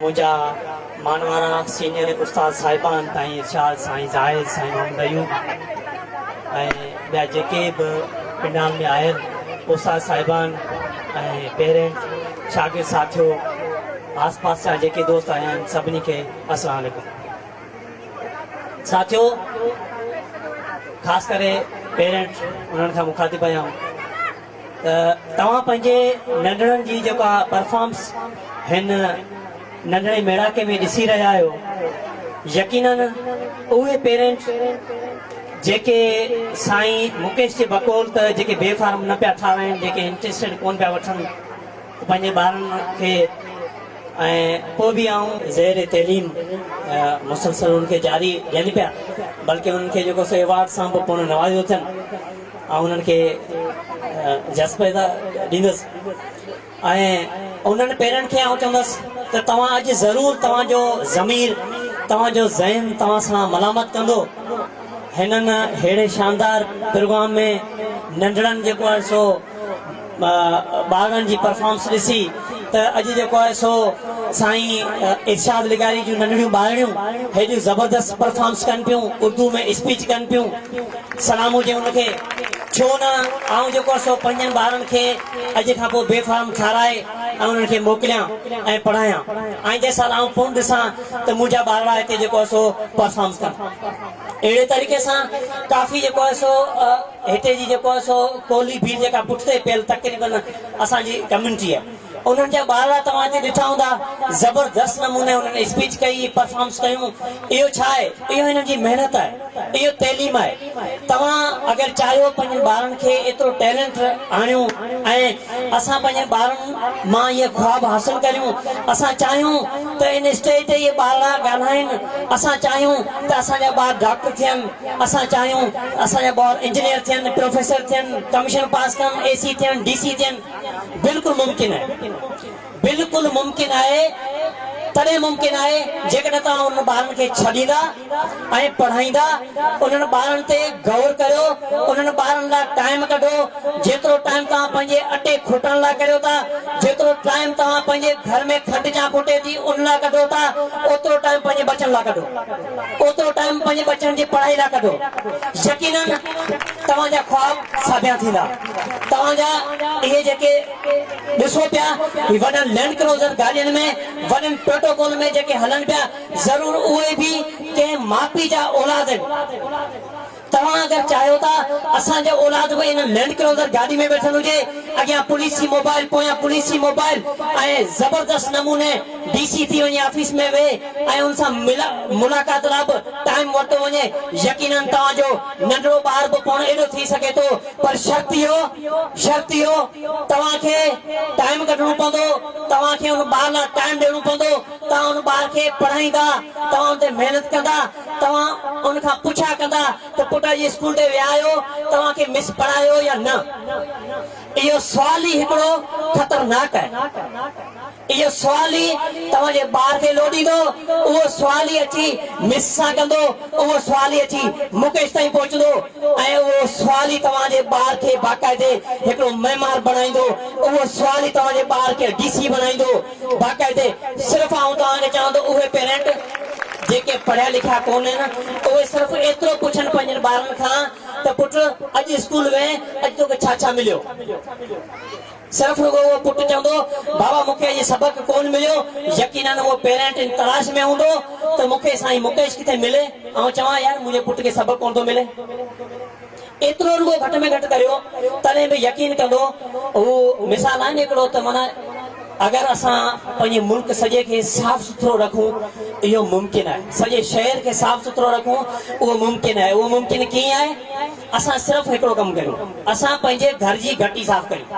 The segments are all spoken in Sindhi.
منهنجا مانوارا سينئر استاد صاحبان سائين ارشاد، سائين زاهد، سائين محمد ايوب ۽ ٻيا جيڪي به پنڊال ۾ آيل استاد صاحبان ۽ پيرنٽ، شاگرد ساٿيو، آس پاس جا جيڪي دوست آيا آهن سڀني کي السلام عليڪم. ساٿيو خاص ڪري پيرنٽ انهن کان مخاطب آهيان. ته توهان پنهنجي ننڍڙن جي جيڪا پرفارمس هن ننڍڙي ميڙاڪي ۾ ڏسي رهيا آهيو يقينن اهي پيرنٽ جيڪي سائين مڪيش جي بقول ته جيڪي بي فارم نه پيا ٺاراهن جيڪي انٽريسٽيڊ ڪون پيا وٺن پنهنجي ٻارن کي ۽ پوء به آئون زير تعليم مسلسل انهن کي جاري ڏين پيا بلڪه انهن کي جيڪو سو ايوارڊ سان به پڻ نوازيو اٿن آئون انهن کي جس پيدا ڏيندس ۽ انهن پيرنٽ کي آئون چوندس ته توهان اڄ ضرور توهان جو ضمير توهان جو ذهن توهان سان ملامت ڪندو هنن ههڙي شاندار پروگرام ۾ ننڍڙن جيڪو آهي سو ٻارڙن جي پرفارمس ڏسي ته اڄ جيڪو آهي سو سائين ارشاد لغاري جون ننڍڙيون ٻارڙيون هيڏيون زبردست پرفارمس ڪن پيون اردو ۾ اسپيچ ڪن پيون سلام هجي ان کي ڇو نه آئون جيڪو آهي سو پنهنجن ٻارن کي اڄ کان پوء بي فارم ٺاراهي ۽ انهن کي موڪليان ۽ پڙهايان آئيندي سال آئون پڻ ڏسان ته منهنجا ٻارڙا هتي جيڪو آهي سو پرفارمس ڪن اهڙي طريقي سان ڪافي جيڪو آهي سو هتي جي جيڪو آهي سو ڪولهي ڀيل جيڪا پٺتي پيل تقريبن اسان جي ڪميونٽي آهي انهن جا ٻارڙا توهان هتي ڏٺا هوندا زبردست نموني انهن اسپيچ ڪئي پرفارمس ڪيون اهو ڇا آهي اهو هنن جي محنت آهي اهو تعليم آهي توهان اگر چاهيو پنهنجن ٻارن کي ايترو ٽيلنٽ آڻيون ۽ اسان پنهنجن ٻارن مان اهي خواب حاصل ڪريون اسان چاهيون ته ان اسٽيج تي اهي ٻارڙا ڳالهائين اسان چاهيون ته اسان جا ٻار ڊاڪٽر ٿين اسان چاهيون اسان جا ٻار انجنيئر ٿين پروفيسر ٿين ڪميشن پاس ڪن اي سي ٿين ڊي سي ٿين بلڪل ممڪن آهي بلڪل ممڪن آهي تڏهن ممڪن آهي جيڪڏهن توهان انهن ٻارن کي ڇڏيندا ۽ پڙهائيندا انهن ٻارن تي غور ڪريو انهن ٻارن لاء ٽائيم ڪڍو جيترو ٽائيم توهان پنهنجي اٽي کوٽڻ لاء ڪريو ٿا جيترو ٽائيم توهان پنهنجي گهر ۾ کنڊ چانهه کوٽي ٿي ان لاء ڪڍو ٿا اوترو ٽائيم پنهنجي ٻچن لاء ڪڍو اوترو ٽائيم پنهنجي ٻچن جي پڙهائي لاء ڪڍو يقينن توهان جا خواب ساڀيان ٿيندا توهان جا اهي جيڪي ڏسو پيا هي وڏن لينڊ ڪروزر گاڏين ۾ وڏن پروٽوڪول ۾ جيڪي هلن پيا ضرور اهي به ڪنهن ماء پيء جا اولاد آهن. توهان اگر چاهيو ٿا اسان جو اولاد به ان لينڊ ڪروزر گاڏي ۾ ويٺل هجي، اڳيان پوليسي موبائل پويان پوليسي موبائل ۽ زبردست نموني ڊي سي ٿي وڃي آفيس ۾ ويهي ۽ ان سان ملاقات لاء به ٽائيم ورتو وڃي يقينن توهان جو ننڍڙو ٻار به پوڻ ايڏو ٿي سگهي ٿو پر شرط اهو شرط اهو توهان کي ٽائيم ڪڍڻو پوندو توهان کي ان ٻار لاء ٽائيم ڏيڻو پوندو توهان ان ٻار کي پڙهائيندا، توهان ان تي محنت ڪندا، توهان ان کان پڇا ڪندا ته پٽ اڄ اسڪول تي ويا آهيو، توهان کي مس پڙهايو يا نه؟ اهو سوال ئي هڪڙو خطرناڪ آهي. اهو سوال ئي توهان جي ٻار کي لوڏيندو، اهو سوال ئي اچي مس سان ڪندو، اهو سوال ئي اچي مڪيش تائين پهچندو ۽ اهو سوال ئي توهان جي ٻار کي باقاعدي هڪڙو معمار بڻائيندو، اهو سوال ئي توهان جي ٻار کي ڊي سي بڻائيندو. باقاعدي صرف آئون توهان کي چوان ٿو اهي پيرنٽ جيڪي پڙهيا لکيا ڪونهن اهي صرف ايترو پڇن پنهنجن ٻارن کان ته پٽ اڄ اسڪول وئين اڄ توکي ڇا ڇا مليو صرف رڳو اهو پٽ چوندو بابا مونکي اڄ سبق ڪون مليو يقينن اهو پيرنٽ ان تلاش ۾ هوندو ته مونکي سائين مڪيش ڪٿي ملي آئون چوان يار منهنجي پٽ کي سبق ڪون ٿو ملي. ايترو رڳو گهٽ ۾ گهٽ ڪريو تڏهن به يقين ڪندو هو مثال آهي نه هڪڙو ته معنيٰ اگر اسان پنهنجي ملڪ سڄي کي صاف سٿرو رکون اهو ممڪن آهي سڄي شهر کي صاف سٿرو رکون اهو ممڪن آهي اهو ممڪن ڪيئن آهي اسان صرف هڪڙو ڪم ڪريون اسان پنهنجي گهر جي گهٽي صاف ڪريون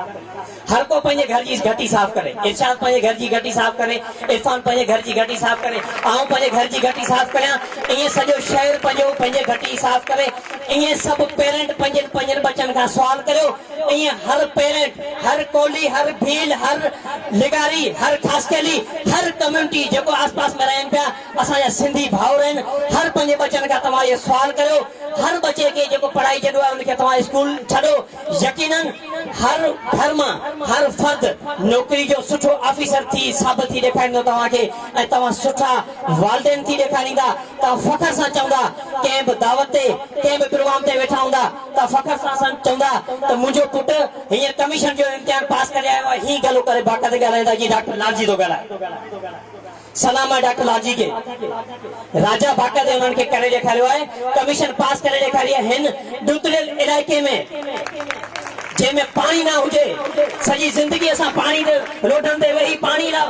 هر ڪو پنهنجي گهر جي گهٽي صاف ڪري، ارشاد پنهنجي گهر جي گهٽي صاف ڪري، عرفان پنهنجي گهر جي گهٽي صاف ڪري، آئون پنهنجي گهر جي گهٽي صاف ڪريان، ائين سڄو شهر پنهنجو پنهنجي گهٽي صاف ڪري، ائين سڀ پيرنٽ پنهنجن پنهنجن ٻچن کان سوال ڪريو، ائين هر پيرنٽ، هر ڪولهي، هر ڀيل، هر لغاري، هر خاصخيلي، هر ڪميونٽي جيڪو آس پاس ۾ رهن پيا، اسان جا سنڌي ڀائر آهن، هر پنهنجي ٻچن کان توهان اهو سوال ڪريو، هر ٻچي کي جيڪو پڙهائي جيڏو آهي ان کي توهان اسڪول ڇڏو يقينن هر گهر مان هر فرد نوڪري جو سٺو آفيسر ٿي ثابت ٿي ڏيکاريندو توهان کي ۽ توهان سٺا والدين ٿي ڏيکاريندا توهان فخر سان چوندا ڪنهن به دعوت تي ڪنهن به پروگرام تي ويٺا هوندا توهان فخر سان سان چوندا ته منهنجو پٽ هينئر ڪميشن جو امتحان پاس ڪري آيو آهي هي گلو ڪري باقاعده ڳالهائيندا جيئن ڊاڪٽر لالجي ٿو ڳالهائي. سلام آهي ڊاڪٽر لالجي کي. راجا باقاعده انهن کي ڪري ڏيکاريو آهي. ڪميشن پاس ڪري ڏيکاري آهي. هن ڏتڙيل علائقي ۾ جنهن ۾ پاڻي نه هجي سڄي زندگي اسان پاڻي تي روڊن تي ويهي پاڻي لا.